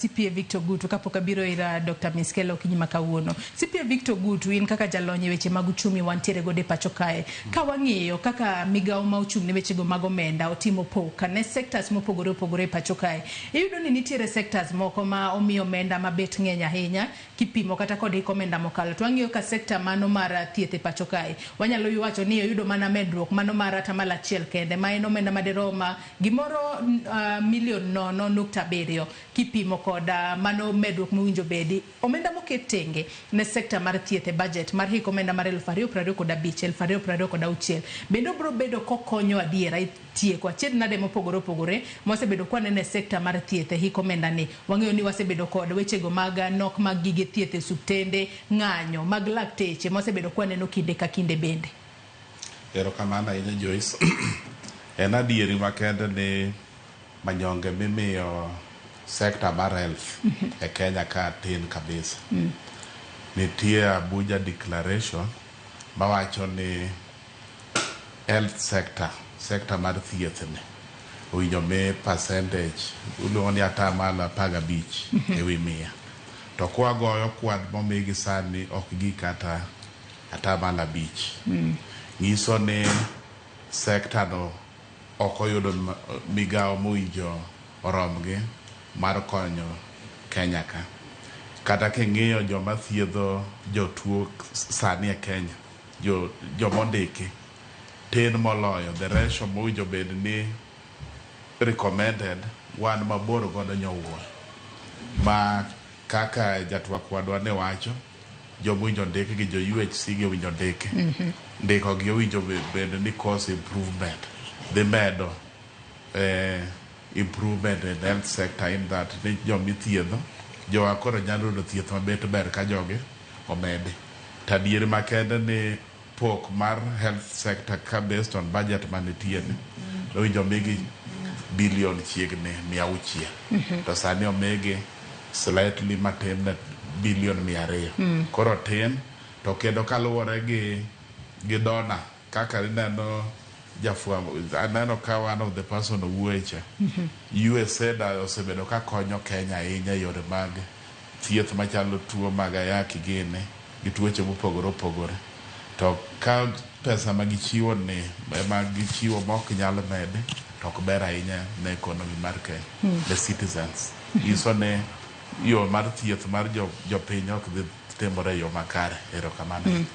CPA Victor Gutu kapok abiro ir Dr. Miskela okinyi ma kawuono. CPA Victor Gutu, in kaka jalony e weche mag uchumi wantiere godo e pacho kae. Ka wang'iyo kaka migawo ma ochung' ne wechego mag omenda otimo pok ne sectors mopogore opogore e pacho kae. Iyudo ni nitiere sectors moko ma omi omenda mabet ng'eny ahinya kipimo kata kod hik omenda mokalo. To wang'iyo ka sector mano mar thieth e pacho kae. Wanyalo wacho ni oyudo mana medruok mano mar 1% kende ma en omenda madirom gimoro milion 0.7 kipimo kod mano medruok mowinjo bedi. Omenda moket tenge ne sector mar thieth e budget mar hik omenda mar 2025 2026 bende obiro bedo kokonyo adiera e tieko achiedh nade mopogore opogore mwasebedo kwaneno e sector mar thieth e hik omenda ni. Wang'eyo ni wasebedo kod wechego mag nok mag gige thieth e osuptende, ng'anyo mag lakteche mwasebedo kwaneno kinde ka kinde bende. Erokamano ahinya, Joyce. En adieri makende ni manyonge mimiyo sector mar health e Kenya ka tin kabisa. Nitie Abuja Declaration mawacho ni health sector, sector mar thieth ni owinjo mi percentage iluongo ni 15% ewi 100. To kwagoyo kwan momigi sani ok gi kata 5%. Nyiso ni sector no ok oyudo migawo mowinjo oromgi mar konyo Kenya ka. Kata king'iyo joma thiedho jotuo sani e Kenya, jomondiki tin moloyo the ratio mowinjo bed ni recommended, wan mabor godo nyowuoyo. Ma kaka jatwak wadwa ne wacho, jomowinjo ndik gi jo UHC gi owinjo ndiki. Ndiko gi owinjo bed ni cause improvement dhi medo improvement in health sector in that ni jomithiedho jowa koro nyalo yudo thieth mabet ber ka jogi omedi. To adieri makende ni pok mar health sector ka based on budget manitie ni owinjo migi bilion chiegni 600, to sani omigi slightly matin ne bilion 200. Koro tin to kendo kaluwore gi donor kaka ineno jafwambo, aneno ka one of the person owuoye cha, USAID osebedo ka konyo Kenya ahinya e yore mag thieth machalo tuo mag ayaki gini gi tuoche mopogore opogore, to ka pesa ma gichiwo ni ema gichiwo ma ok nyal medi, to ok ber ahinya ne economy mar Kenya, the citizens. Nyiso ni yo mar thieth mar jopiny ok dhi timore e yo makare. Erokamano.